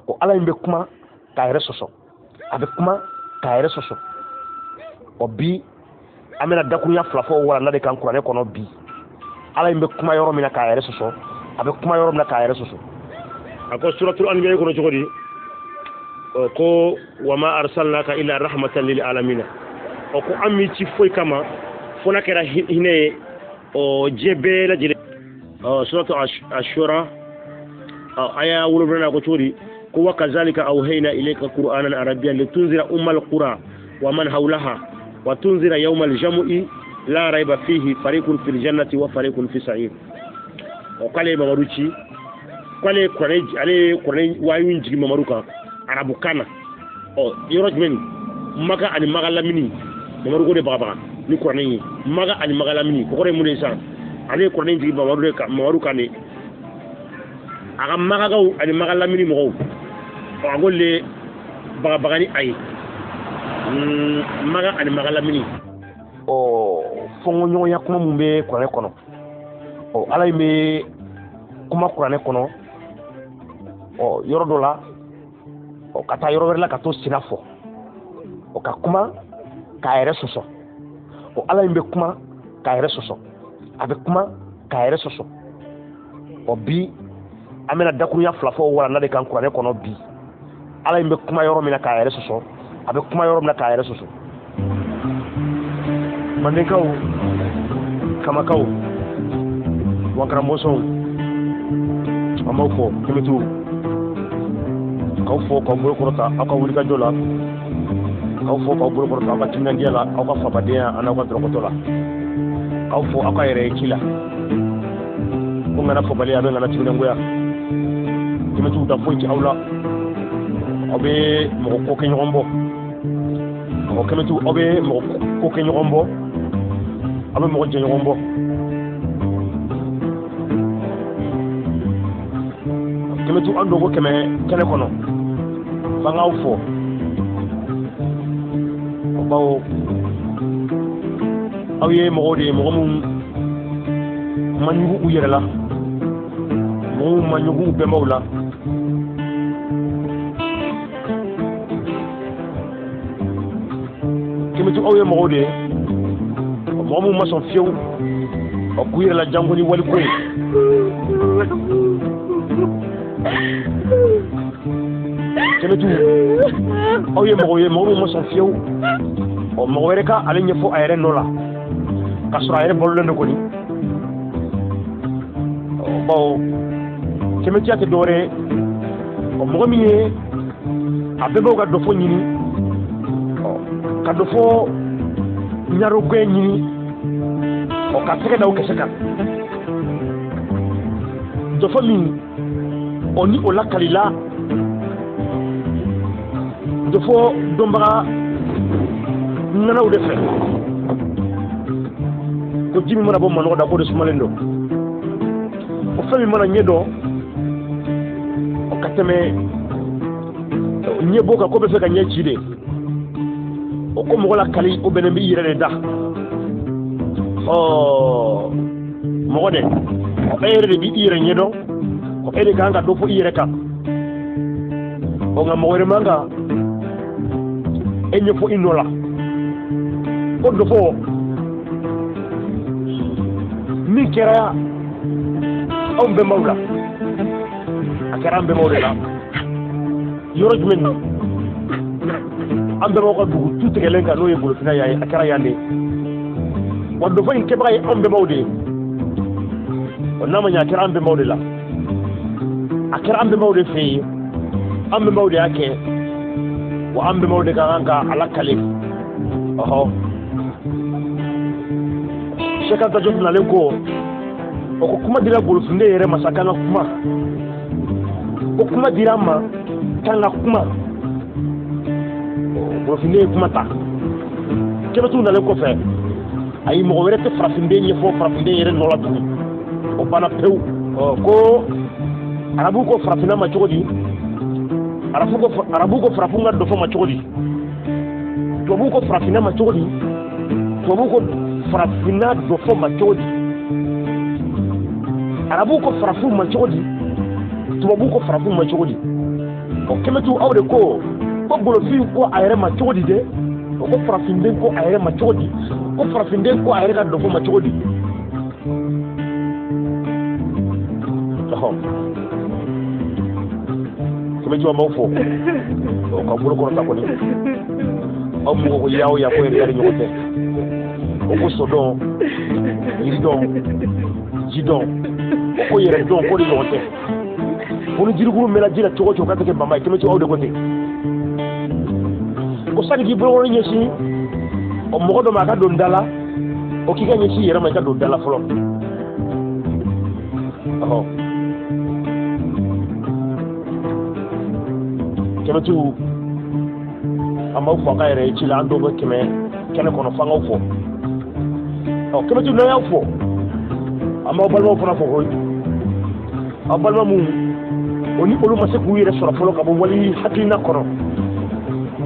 O Ala in bɛ kuma k'a yɛrɛ sɔsɔ, a bɛ kuma k'a yɛrɛ sɔsɔ. Ɔ bi an bɛna dakurunya fila fɔ walanda de kan kuranɛ kɔnɔ bi. Ala in bɛ kuma yɔrɔ min na k'a yɛrɛ sɔsɔ, a bɛ kuma yɔrɔ min na k'a yɛrɛ sɔsɔ. A ko suratul anbiya kɔnɔ cogo di? Ko wama arsalnaka illa rahmatan lil alamina. O ko an m'i ci foyi kama fo n'a kɛra hinɛ ye o diɲɛ bɛɛ lajɛlen. Suratu ashura aya 7 ko cogo di? Ko wa kazalika awhayna ilayka qur'anan arabiyyan litunzira ummal qura wa man hawlaha wa tunzira yawmal jam'i la rayba fihi fariqun fil jannati wa fariqun fi sa'ir. O k'ale ye Mamadu ci, k'ale kuranɛ, ale ye kuranɛ wayu jigin Mamadu kan arabukan na. Ɔ yɔrɔ jumɛn? Maka ani Maka lamini, Mamadu ko de bagabaga ni kuranɛ ye. Maka ani Maka lamini, o kɔrɔ ye mun de ye sisan? Ale ye kuranɛ jigin Mamadu de kan, Mamadu kan de. A ka Makakaw ani Maka lamini mɔgɔw, ɔ a k'olu de bagabaga ni a ye. Maka ani Maka lamini. Ɔ fɔnkɔɲɔgɔnya kuma mun bɛ kuranɛ kɔnɔ? Ɔ Ala in bɛ kuma kuranɛ kɔnɔ ɔ yɔrɔ dɔ la, ɔ ka taa yɔrɔ wɛrɛ la ka t'o sira fɔ, ɔ ka kuma k'a yɛrɛ sɔsɔ. Ɔ Ala in bɛ kuma k'a yɛrɛ sɔsɔ, a bɛ kuma k'a yɛrɛ sɔsɔ. Ɔ bi an bɛna dakurunya fila fɔ walanda de kan kuranɛ kɔnɔ bi. Ala in bɛ kuma yɔrɔ min na k'a yɛrɛ sɔsɔ, a bɛ kuma yɔrɔ min na k'a yɛrɛ sɔsɔ. Mandenkaw, Kamakaw, Wankaramɔsɔnw, an b'aw fɔ Kɛmɛtiw, k'aw fɔ k'aw bolo kɔrɔta aw ka wulikajɔ la, k'aw fɔ k'aw bolo kɔrɔta aw ka timinandiya la, aw ka fabadenya an'aw ka dɔrɔkɔtɔ la, k'aw fɔ aw ka yɛrɛ ye ci la. Ko ŋana fɔbaliya a bɛ ŋana timinangoya. Kɛmɛtiw da foyi tɛ aw la, aw bɛ mɔgɔ ko kɛ ɲɔgɔn bɔ. Mɔgɔ kɛmɛtiw, aw bɛ mɔgɔ ko kɛ ɲɔgɔn bɔ, aw bɛ mɔgɔ jɛ ɲɔgɔn bɔ. Kɛmɛtiw, an dogo kɛmɛ kɛnɛ kɔnɔ, f'an k'aw fɔ, bawo aw ye mɔgɔw de ye, mɔgɔ minnu ma ɲugu u yɛrɛ la, mɔgɔ minnu ma ɲugu u bɛnbaw la. Kɛmɛtiw, aw ye mɔgɔw de ye, mɔgɔ minnu ma sɔn fiyewu ɔ k'u yɛrɛ la janko ni waliko ye. Kɛmɛtiw, aw ye mɔgɔw ye, mɔgɔ minnu ma sɔn fiyewu ɔ mɔgɔ wɛrɛ ka ale ɲɛfɔ a yɛrɛ nɔ la k'a sɔrɔ a yɛrɛ balolen don kɔni. Bawo kɛmɛtiya tɛ dɔwɛrɛ ye, ɔ mɔgɔ min ye a bɛnbaw ka dɔfɔ ɲini, ɔ ka dɔfɔ ɲarogɛn ɲini, ɔ ka tɛgɛ da o kisɛ kan. Dɔfɔ min ɔ ni o lakalila dɔfɔ dɔnbaga ŋanaw de fɛ, ko ji min mana bɔ manɔgɔ da k'o de sumalen don. O fɛn min mana ɲɛ dɔn o ka tɛmɛ ɲɛ bɔ kan, ko bɛ fɛ ka ɲɛ ci de. O ko mɔgɔ lakali o bɛnnen b'i yɛrɛ de da. Ɔ mɔgɔ dɛ, e yɛrɛ de b'i yɛrɛ ɲɛ dɔn, e de kan ka dɔ fɔ i yɛrɛ kan. Ɔ nka mɔgɔ wɛrɛ man kan e ɲɛfɔ i nɔ la. Ko dɔ fɔ min kɛra anw bɛnbaw la, a kɛra an bɛnbaw de la. Yɔrɔ jumɛn na? An bɛnbaw ka dugu tu tigɛlen kan, n'o ye Golofina yan ye, a kɛra yan de. Wa dɔfɔ in kɛbaga ye anw bɛnbaw de ye. Wa n'a ma ɲɛ, a kɛra an bɛnbaw de la, a kɛra an bɛnbaw de fɛ yen, an bɛnbaw de y'a kɛ, wa an bɛnbaw de ka kan ka ala kale. Ɔhɔ, Cheikh Anta Diop nalen ko, o ko kuma dira Golofinde yɛrɛ ma sa k'an ka kuma. Ko kuma dira an ma k'an ka kuma. Golofinde ye kuma ta. Kɛmɛtiw nalen kɔfɛ, ayi mɔgɔ wɛrɛ tɛ farafinden ɲɛfɔ farafinden yɛrɛ nɔ la tugun. O banna pewu. Ko arabu ko farafinna ma cogo di? Arabu ko farafin ka dɔfɔ ma cogo di? Tubabu ko farafinna ma cogo di? Tubabu ko farafinna dɔfɔ ma cogo di? Arabu ko farafin ma cogo di? Tubabu ko farafin ma cogo di? O kɛmɛtiw aw de ko ko golofin ko a yɛrɛ ma cogo di dɛ? O ko farafinden ko a yɛrɛ ma cogo di? Ko farafinden ko a yɛrɛ ka dɔfɔ ma cogo di? Ɔhɔ, kɛmɛtiw, an b'aw fo o ka bolo kɔrɔta kɔni. Aw mɔgɔ ko yaw ya ko yɛrɛ ni ɲɔgɔn cɛ. O ko sodɔn, yiridɔn, jidɔn, o ko yɛrɛ dɔn ko ni ɲɔgɔn cɛ. Ko ni jirikuru mɛnna ji la cogo o cogo, k'a tɛ kɛ bama ye. Kɛmɛtiw, aw de ko ten. Ko sani k'i bolokɔrɔ ɲɛsin o mɔgɔ dɔ ma a ka don da la, o k'i ka ɲɛsin i yɛrɛ ma, i ka don da la fɔlɔ. Ɔhɔ, kɛmɛtiw, an b'aw fɔ a ka yɛrɛ ye ci la. An dɔw bɛ kɛmɛ kɛnɛ kɔnɔ f'an k'aw fɔ. Ɔ, kɛmɛtiw, n'an y'aw fɔ, an b'aw balimaw fana fɔ koyi. Aw balima mun o ni olu ma se k'u yɛrɛ sɔrɔ fɔlɔ ka bɔ wali hakilina kɔnɔ,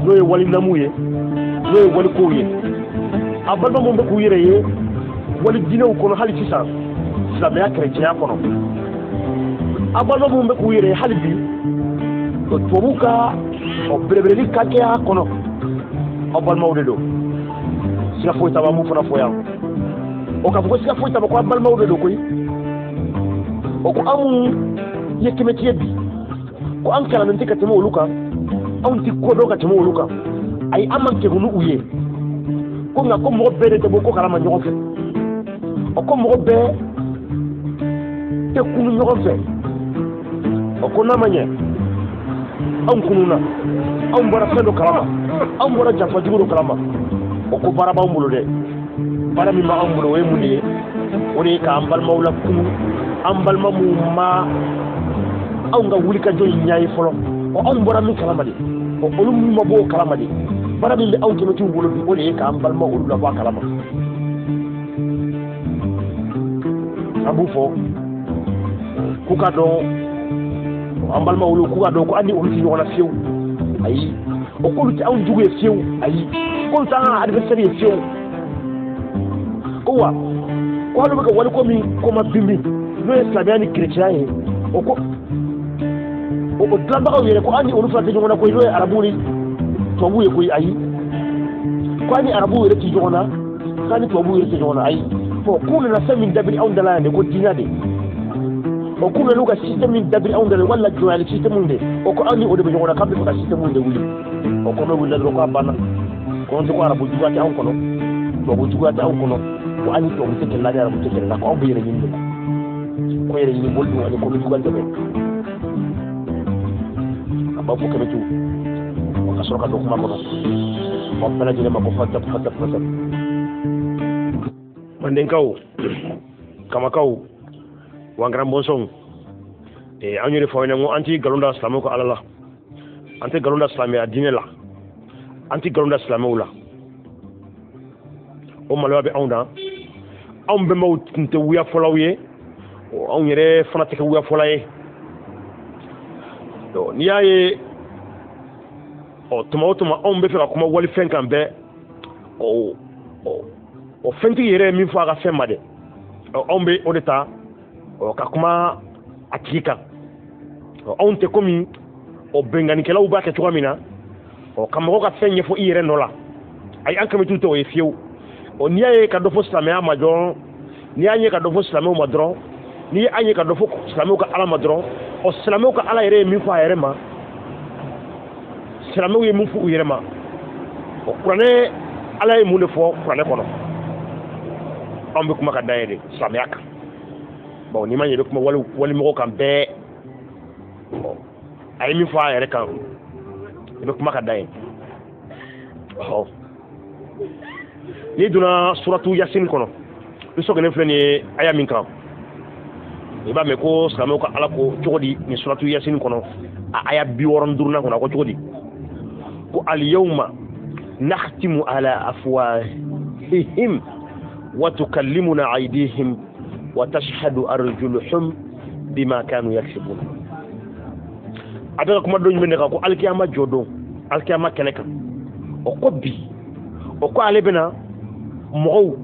n'o ye wali namu ye, n'o ye walikow ye. A balima mun bɛ k'u yɛrɛ ye wali diinɛw kɔnɔ hali sisan, silamɛya, kerecɛnya kɔnɔ. A balima mun bɛ k'u yɛrɛ ye hali bi o tubabuw ka o belebeleli kakɛya kɔnɔ, aw balimaw de don, siga foyi t'a la. An b'u fana fɔ yan o k'a fɔ ko siga foyi t'a la ko aw balimaw de don koyi. O ko an mun ye kɛmɛti ye bi, ko an kalannen tɛ ka tɛmɛ olu kan, anw tɛ ko dɔn ka tɛmɛ olu kan, ayi, an man kekun n'u ye. Ko nka ko mɔgɔ bɛɛ de tɛ bɔ ko kalama ɲɔgɔn fɛ. O ko mɔgɔ bɛɛ tɛ kunu ɲɔgɔn fɛ. O ko n'a ma ɲɛ, anw kununa, anw bɔra fɛn dɔ kalama, anw bɔra janfa jugu dɔ kalama. O ko baara b'anw bolo dɛ. Baara min b'anw bolo, o ye mun de ye? O de ye k'an balimaw la kunu, an balima minnu ma anw ka wulikajɔ in ɲɛ ye fɔlɔ. O anw bɔra min kalama de, o olu minnu ma bɔ o kalama de, baara min bɛ anw kɛmɛtiw bolo bi, o de ye k'an balima olu labɔ a kalama. An b'u fɔ k'u ka dɔn, an balima olu, k'u ka dɔn ko an ni olu tɛ ɲɔgɔn na fiyewu, ayi. O k'olu tɛ anw jugu ye fiyewu, ayi. K'olu tɛ an ka adversaire ye fiyewu. Ko wa ko hali bɛ ka waliko min koma binbin, n'o ye silamɛya ni kerecɛnya ye, o ko o dilanbagaw yɛrɛ, ko an ni olu fana tɛ ɲɔgɔn na koyi, n'o ye arabuw ni tubabuw ye koyi, ayi. Ko an ni arabuw yɛrɛ tɛ ɲɔgɔn na, k'an ni tubabuw yɛrɛ tɛ ɲɔgɔn na, ayi. Bon, k'u nana fɛn min dabiri anw da la yan de, ko diinɛ de. O k'u nana u ka système min dabiri anw da la, wala jɔnyali système de, o ko an ni o de bɛ ɲɔgɔn na, k'an bɛ fɛ ka système de wuli. O ko n'o wulila dɔrɔn, k'a banna. Ko n tɛ ko arabu juguya tɛ anw kɔnɔ, tubabu juguya tɛ anw kɔnɔ, ko an ni tubabu tɛ kɛlɛ la, ni arabu tɛ kɛlɛ la, ko anw bɛ yɛrɛ ɲini de la, ko yɛrɛ ɲini boli dun ani ko bɛ juguya dɛmɛ. An b'a fɔ kɛmɛtiw o ka sɔrɔ ka don kuma kɔnɔ. Wa bɛɛ lajɛlen ma ko fata fata fata. Mandenkaw, kamakaw, wangaran bɔnsɔnw, an y'o de fɔ aw ɲɛna ko an tɛ nkalon da silamɛw ka Ala la, an tɛ nkalon da silamɛya diinɛ la, an tɛ nkalon da silamɛw la. O maloya bɛ anw na. Anw bɛnbaw tun tɛ wuyafɔlaw ye, anw yɛrɛ fana tɛ kɛ wuyafɔla ye. N'i y'a ye, ɔ, tuma o tuma anw bɛ fɛ ka kuma walifɛn kan bɛɛ, ɔ o fɛntigi yɛrɛ ye min fɔ a ka fɛn ma dɛ, anw bɛ o de ta ka kuma a tigi kan. Anw tɛ komi o bɛnkannikɛlaw b'a kɛ cogoya min na, ɔ, ka mɔgɔ ka fɛn ɲɛfɔ i yɛrɛ nɔ la, ayi, an kɛmɛtiw tɛ o ye fiyewu. Ɔ, n'i y'a ye ka dɔ fɔ silamɛya ma dɔrɔn, n'i y'a ye ka dɔ fɔ silamɛw ma dɔrɔn, n'i y'a ye ka dɔ fɔ silamɛw ka Ala ma dɔrɔn, ɔ, silamɛw ka Ala yɛrɛ ye min fɔ a yɛrɛ ma, silamɛw ye min fɔ u yɛrɛ ma, ɔ, kuranɛ Ala ye mun de fɔ kuranɛ kɔnɔ, anw bɛ kuma ka da ye de silamɛya kan. Bon, n'i ma ɲɛ, i bɛ kuma walimɔgɔw kan bɛɛ. A ye min fɔ a yɛrɛ kan, i bɛ kuma ka da ye. Ɔ, n'i donna suratu Yasin kɔnɔ, i sɔgɔlen filɛ nin ye aya min kan, i b'a mɛn ko silamɛw ka Ala ko cogo di nin suratu Yasin kɔnɔ, a aya 65nan kɔnɔ, a ko cogo di? Ko aliyawma nakhtimu ala afwahihim wa tukallimuna aydihim wa tashhadu arjuluhum bima kanu yaksibun. A bɛ ka kuma don jumɛn de kan? Ko alikiyama jɔ don, alikiyama kɛnɛ kan. O ko bi, o ko ale bɛna mɔgɔw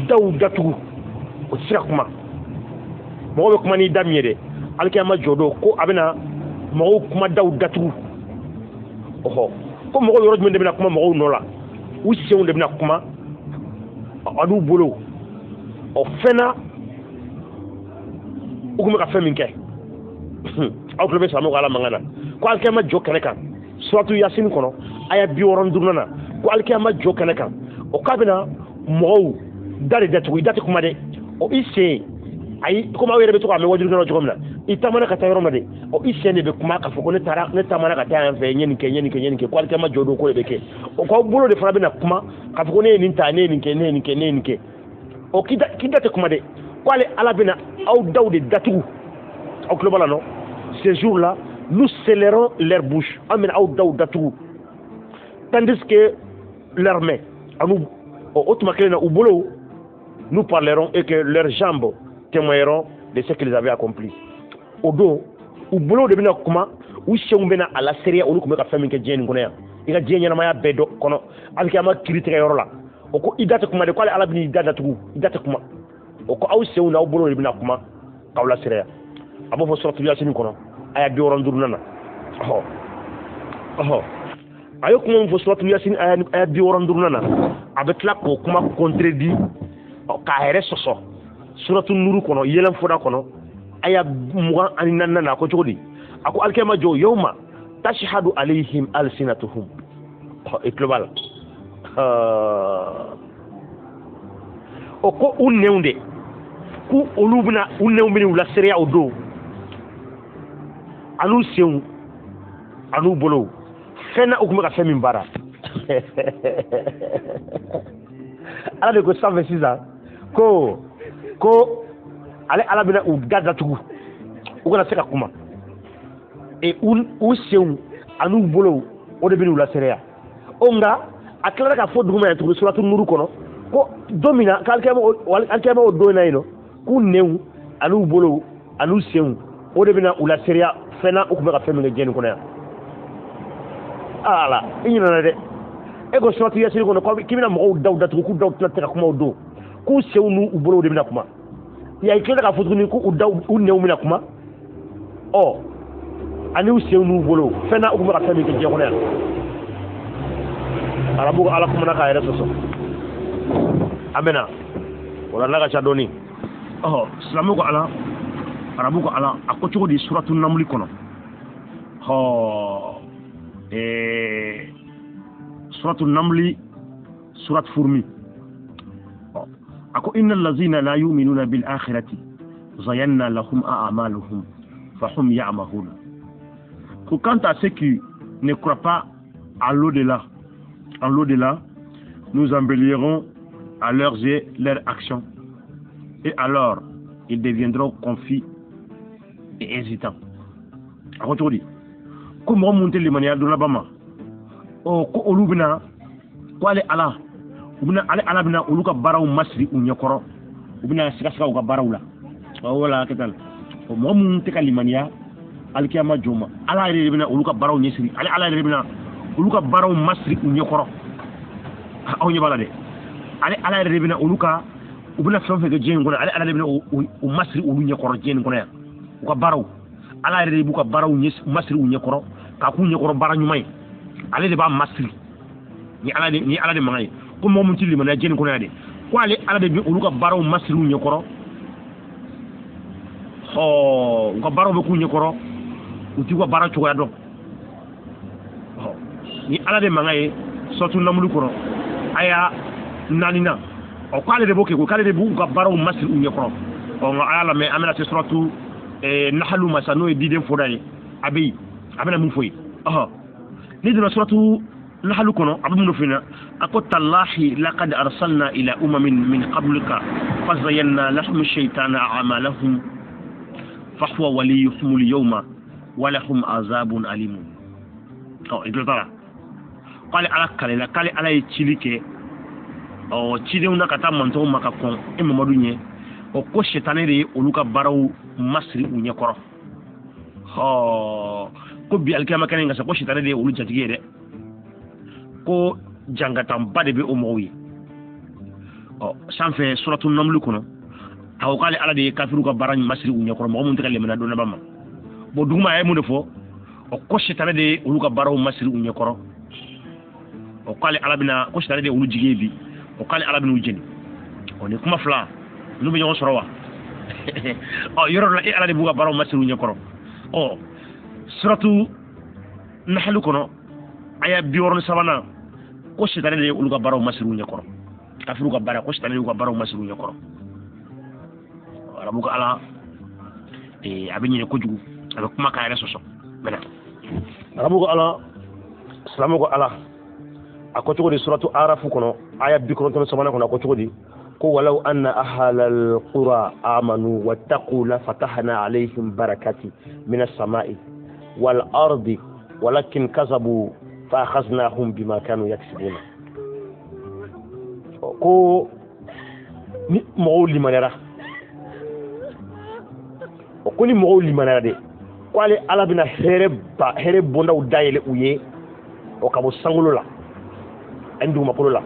daw datugu, o tɛ se ka kuma. Mɔgɔw bɛ kuma n'i da min ye dɛ, alikiyama jɔ don, ko a bɛna mɔgɔw kumadaw datugu. Ɔhɔ, ko mɔgɔw yɔrɔ jumɛn de bɛna kuma mɔgɔw nɔ la? U senw de bɛna kuma an'u bolo. Ɔ, fɛn na u tun bɛ ka fɛn min kɛ, aw tulo bɛ silamɛw ka Ala mankan na ko alikiyama jɔ kɛnɛ kan, suratu Yasin kɔnɔ aya 65 na, ko alikiyama jɔ kɛnɛ kan, o k'a bɛna mɔgɔw da de datugu. I da tɛ kuma dɛ. Ɔ, i sen, ayi, komi aw yɛrɛ bɛ to k'a mɛn wajulukɛlaw cogo min na, i taamana ka taa yɔrɔ min na dɛ, ɔ, i sen de bɛ kuma k'a fɔ ko ne taara, ne taamana ka taa yan fɛ, n ye nin kɛ, n ye nin kɛ, n ye nin kɛ, ko alikiyama jɔ don ko de bɛ kɛ. O k'aw bolo de fana bɛna kuma k'a fɔ ko ne ye nin ta, ne ye nin kɛ, ne ye nin kɛ, ne ye nin kɛ. Ɔ, k'i da tɛ kuma dɛ, ko ale Ala bɛna aw daw de datugu. Aw tulo b'a la nɔ? Ces jours-là, nous scellerons leur bouche, an bɛna aw daw datugu, tandis que leurs mains, anu o tuma kelen na u bolo, nous parlerons et que leurs jambes témoigneront de ce qu'ils avaient accompli. O don, u bolo de bɛna kuma, u senw bɛna a lasereya olu tun bɛ ka fɛn min kɛ diɲɛ nin kɔnɔ yan. I ka diɲɛ ɲɛnamaya bɛɛ dɔ kɔnɔ, alikiyama kiiri tigɛ yɔrɔ la, o ko i da tɛ kuma de, k'ale Ala bɛn'i da datugu, i da tɛ kuma. O ko aw senw n'aw bolo de bɛna kuma k'aw lasereya. A b'o fɔ suratu Yasin kɔnɔ aya 65 na. Ɔhɔ, ɔhɔ, a ye kuma min fɔ suratu Yasin aya 65 na, a bɛ tila k'o kuma contredit k'a yɛrɛ sɔsɔ suratu Nuru kɔnɔ, yɛlɛnfoda kɔnɔ, aya 24 na. A ko cogo di? A ko alikiyama jɔ, yawma tashhadu alayhim alsinatuhum. Ɔ, i tulo b'a la. O ko u nɛnw de, k'u olu bɛna, u nɛnw bɛna u lasereya o don, an'u senw an'u bolow, fɛn na u tun bɛ ka fɛn min baara. Ala de ko sanfɛ sisan ko ale Ala bɛna u da datugu, u kana se ka kuma, e u senw an'u bolow, o de bɛna u lasereya. O nka a tilara k'a fɔ duguma yan tuguni suratu Nuru kɔnɔ ko don min na k'alikiyama o don in na yen nɔ, k'u nɛnw an'u bolow an'u senw, o de bɛna u lasereya fɛn na u tun bɛ ka fɛn min kɛ diɲɛ nin kɔnɔ yan. Ala, i ɲinɛna dɛ. E ko suratu Yasin kɔnɔ k'i bɛna mɔgɔw daw datugu, k'u daw tɛna se ka kuma o don, k'u senw n'u bolow de bɛna kuma. Ya, i tilala k'a fɔ tuguni k'u daw, u nɛnw bɛna kuma, ɔ, ani u senw n'u bolow, fɛn na u tun bɛ ka fɛn min kɛ diɲɛ kɔnɔ yan. Arabu ko Ala kumana k'a yɛrɛ sɔsɔ. An bɛna o la n'a ka ca dɔɔni. Ɔhɔ, silamɛw ko Ala, arabu ko Ala, a ko cogo di suratu Namuli kɔnɔ? Hɔ, suratu Namuli, surat fourmi, a ko inna allazina la yu'minuna bil akhirati zayanna lahum a'maluhum fahum ya'mahun. Ko quant à ceux qui ne croient pas à l'au-delà, en l'au-delà, nous embellirons à leurs yeux leurs actions, et alors ils deviendront confus et hésitants. A ko cogo di? Ko mɔgɔ mun tɛ limaniya don laban ma, ɔ, ko olu bɛna, ko ale Ala, u bɛna, ale Ala bɛna olu ka baaraw masiri u ɲɛkɔrɔ, u bɛna sigasiga u ka baaraw la. Ɔ, wala kɛ tan. Ɔ, mɔgɔ mun tɛ ka limaniya alikiyama jɔ ma, Ala yɛrɛ de bɛna olu ka baaraw ɲɛsiri, ale Ala yɛrɛ de bɛna olu ka baaraw masiri u ɲɛkɔrɔ. Aw ɲɛ b'a la dɛ. Ale Ala yɛrɛ de bɛna olu ka, u bɛna fɛn o fɛn kɛ diɲɛ in kɔnɔ, ale Ala de bɛna u masiri olu ɲɛkɔrɔ diɲɛ in kɔnɔ yan. U ka baaraw, Ala yɛrɛ de b'u ka baaraw masiri u ɲɛkɔrɔ, k'a k'u ɲɛkɔrɔ baara ɲuman ye, ale de b'a masiri. Ni Ala de, ni Ala de mankan ye ko mɔgɔ min tɛ limaniya diɲɛ in kɔnɔ yan dɛ, ko ale Ala de bɛ olu ka baaraw masiri u ɲɛkɔrɔ. Ɔ, u ka baaraw bɛ k'u ɲɛkɔrɔ, u t'u ka baara cogoya dɔn. Ɔ, ni Ala de mankan ye suratu Namuli kɔnɔ aya 4 na. Ɔ, k'ale de b'o kɛ, ko k'ale de b'u ka baaraw masiri u ɲɛkɔrɔ. Ɔ, nka a y'a lamɛn, an bɛna se suratu Nahalu ma sa, n'o ye diden foda ye. A bɛ yen, a bɛna mun fɔ yen? Ɔhɔ, n'i donna suratu Nahalu kɔnɔ, a bɛ mun de f'i ɲɛna? A ko talahi laqad arsalna ila umamin min qablika fazayanna lahum shaytana a'malahum fahuwa waliyuhum al-yawma wa lahum azabun alimun. Ɔ, i tulo t'a la k'ale Ala kalela, k'ale Ala ye cili kɛ, ɔ, cidenw na ka taa mantɔnw ma ka kɔn e Mamadu ɲɛ. Ɔ, ko sitanɛ de ye olu ka baaraw masiri u ɲɛkɔrɔ. Ɔ, ko bi alikiyama kɛnɛ in kan sa, ko sitanɛ de ye olu jatigi ye dɛ, ko jankatanba de bɛ o mɔgɔw ye. Ɔ, sanfɛ suratu Namuli kɔnɔ, a ko k'ale Ala de ye kafiriw ka baara masiri u ɲɛkɔrɔ, mɔgɔ mun tɛ ka limaniya don laban ma. Bon, duguma a ye mun de fɔ? O ko sitanɛ de ye olu ka baaraw masiri u ɲɛkɔrɔ. O k'ale Ala bɛna, ko sitanɛ de ye olu jigi ye bi, o k'ale Ala bɛn'u jeni. O ni kuma fila n'u bɛ ɲɔgɔn sɔrɔ wa? Ɔ yɔrɔ dɔ la e Ala de b'u ka baaraw masiri u ɲɛkɔrɔ. Ɔ suratu Nahlu kɔnɔ aya 63nan, ko sitanɛ de ye olu ka baaraw masiri u ɲɛkɔrɔ. Kafiriw ka baara, ko sitanɛ de y'u ka baaraw masiri u ɲɛkɔrɔ. Arabu ka Ala a bɛ ɲinɛ kojugu, a bɛ kuma k'a yɛrɛ sɔsɔ. Mɛnɛ arabu ko Ala, silamɛw ko Ala, a ko cogo di suratu Arafu kɔnɔ aya 93nan kɔnɔ, a ko cogo di ko walaw anna ahlal qura amanu wattaqu la fatahna alayhim barakati minas samai wal ardi walakin kazabu fa akhaznahum bima kanu yaksibuna. Ko ni mɔgɔw limaniyara, o ko ni mɔgɔw limaniyara de, ko ale Ala bɛna hɛrɛ bondaw dayɛlɛ u ye, o ka bɔ sankolo la ani dugumakolo la.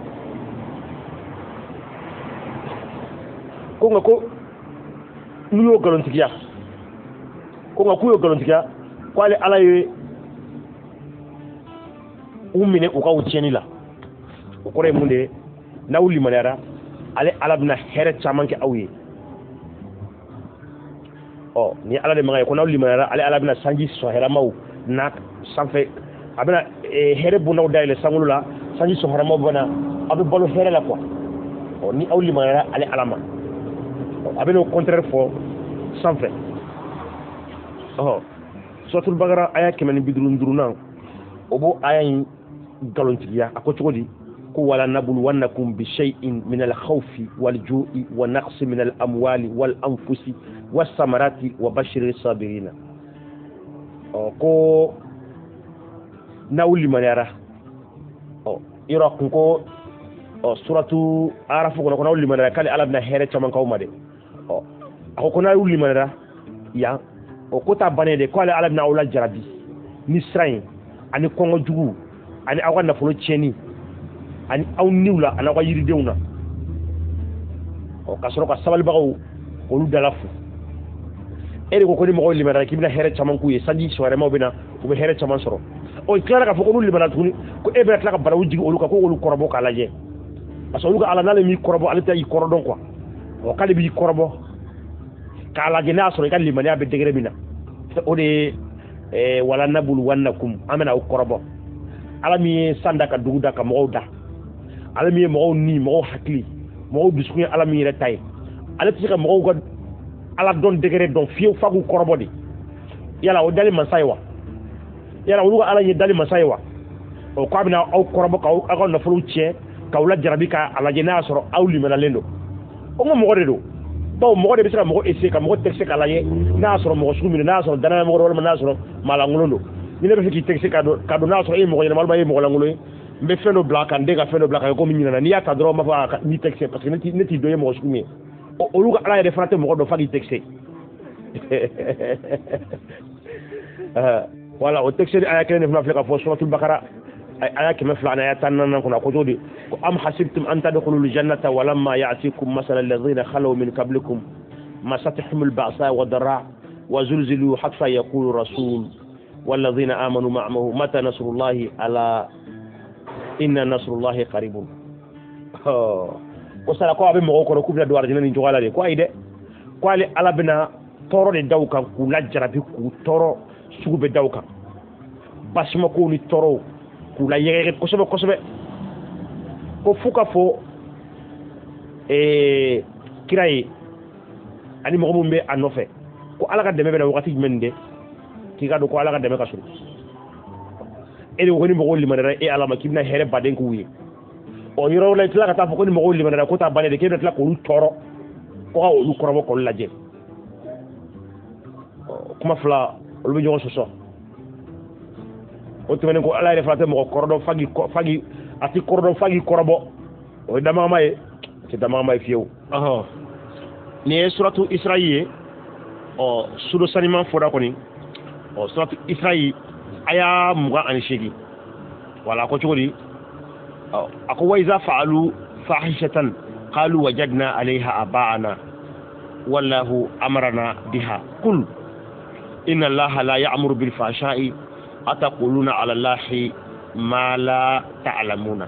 Ko nka ko n'u y'o nkalontigiya, ko nka k'u y'o nkalontigiya, ko ale Ala ye u minɛ u ka o tiɲɛni la. O kɔrɔ ye mun de ye? N'aw limaniyara, ale Ala bɛna hɛrɛ caman kɛ aw ye. Ɔ ni Ala de maga ye ko n'aw limaniyara, ale Ala bɛna sanji sɔn hɛrɛmaw na sanfɛ, a bɛna hɛrɛ bondaw dayɛlɛ sankolo la, sanji sɔn hɛrɛmaw bɛ na, aw bɛ balo hɛrɛ la quoi. Ɔ ni aw limaniyara ale Ala ma, a bɛna o contraire fɔ sanfɛ. Ɔ suratul Bakara aya 155nan, o b'o aya in nkalontigiya. A ko cogo di? Ko wala nabluwannakum bi shay'in min al-khawfi wal ju'i wa naqsi min al-amwali wal anfusi was samarati wa bashiri sabirina. Ɔ ko n'aw limaniyara, ɔ yɔrɔ kun ko ɔ suratu Arafu kɔnɔ ko n'aw limaniyara k'ale Ala bɛna hɛrɛ caman k'aw ma dɛ. Ɔ a ko ko n'aw limaniyara yan, o ko t'a bannen de, k'ale Ala bɛna aw lajarabi ni siran ye ani kɔngɔ jugu ani aw ka nafolo tiɲɛni ani aw niw la ani aw ka yiridenw na. Ɔ ka sɔrɔ ka sabalibagaw olu dala fu. E de ko ko ni mɔgɔw limaniyara k'i bɛna hɛrɛ caman k'u ye, sanji sɔrɔmaw bɛ na, u bɛ hɛrɛ caman sɔrɔ. Ɔ i tilara k'a fɔ ko n'u limaniyara tuguni, ko e bɛna tila ka balawu jigin olu kan, ko olu kɔrɔbɔ k'a lajɛ. Parce que olu ka Ala n'ale m'i kɔrɔbɔ, ale tɛ i kɔrɔ dɔn quoi. Ɔ k'ale b'i kɔrɔbɔ k'a lajɛ n'a sɔrɔ i ka limaniya bɛ degré min na. O de ye wala nabluwannakum, an bɛna aw kɔrɔbɔ. Ala min ye san da ka dugu da ka mɔgɔw da, ala min ye mɔgɔw ni mɔgɔw hakili mɔgɔw dusukun ye ala min yɛrɛ ta ye, ale tɛ se ka mɔgɔw ka ala dɔn degré dɔn fiyewu f'a k'u kɔrɔbɔ de. Yala o dali masa ye wa? Yala olu ka ala ye dali masa ye wa? O k'a bɛna aw kɔrɔbɔ k'aw aw ka nafolow tiɲɛ k'aw lajarabi k'a lajɛ n'a y'a sɔrɔ aw limaniyalen don. O ko mɔgɔ de don, bawo mɔgɔ de bɛ se ka mɔgɔ essayer ka mɔgɔ tɛgɛ k'a lajɛ n'a y'a sɔrɔ mɔgɔ sugu min don, n'a y'a sɔrɔ danaya mɔgɔ walima n'a y'a sɔrɔ maalankolon don. Ni ne bɛ fɛ k'i tɛgɛ k'a dɔn n'a y'a sɔrɔ e ye mɔgɔ ɲɛnama walima e ye mɔgɔ lankolon ye, n bɛ fɛn dɔ bila ka n den ka fɛn dɔ bila ka kɛ komi ɲinɛna, n'i y'a ta dɔrɔn n b'a fɔ a n'i tɛgɛ parce que ne t'i dɔn e ye mɔgɔ sugu min ye. Olu ka ala yɛrɛ fana tɛ mɔgɔ dɔn f'a k'i tɛgɛ. Voilà, o tɛgɛ aya kelen de fana filɛ ka fɔ suratul Bakara aya 214 kɔnɔ. A ko cogo di? Ko am hasibtum an tadkhulul jannata walamma ya'tikum masala alladhina khalaw min qablikum masatuhumul ba'sa wa dara wa zulzilu hatta yaqulu rasul walladhina amanu ma'ahu mata nasrullahi ala inna nasrullahi qaribun. Ko sara ko a bɛ mɔgɔw kɔrɔ k'u bɛna don arijinɛ ni cogoya la de, ko ayi dɛ, ko ale ala bɛna tɔɔrɔ de da u kan k'u lajarabi k'u tɔɔrɔ sugu bɛ da u kan, basimakow ni tɔɔrɔw k'u la yɛgɛyɛgɛ kosɛbɛ kosɛbɛ, ko f'u ka fɔ kira ye ani mɔgɔ minnu bɛ a nɔfɛ ko ala ka dɛmɛ bɛ na wagati jumɛn de, k'i ka dɔn ko ala ka dɛmɛ ka surun. E de ko ni mɔgɔw limaniyara e ala ma k'i bɛna hɛrɛ baden k'u ye. Ɔ yɔrɔ la i tila ka taa fɔ ko ni mɔgɔw limaniyara ko t'a bannen de, k'e bɛna tila k'olu tɔɔrɔ ko ka olu kɔrɔbɔ k'olu lajɛ. Kuma fila olu bɛ ɲɔgɔn sɔsɔ. O tɛmɛnen ko ala yɛrɛ fana tɛ mɔgɔ kɔrɔ dɔn f'a a tɛ kɔrɔ dɔn f'a k'i kɔrɔbɔ. O ye damagama ye, o tɛ damagama ye fiyewu. Nin ye suratu Isra'i ye. Ɔ sudo saniman fɔra kɔni. Ɔ suratu Isra'i aya 28. Wala a ko cogo di? A ko wa iza fa'alu fahishatan qalu wajadna 'alayha aba'ana wallahu amarna biha qul inna allaha la ya'muru bil fahsha'i Ataquluna ala Allahi ma la ta'lamuna.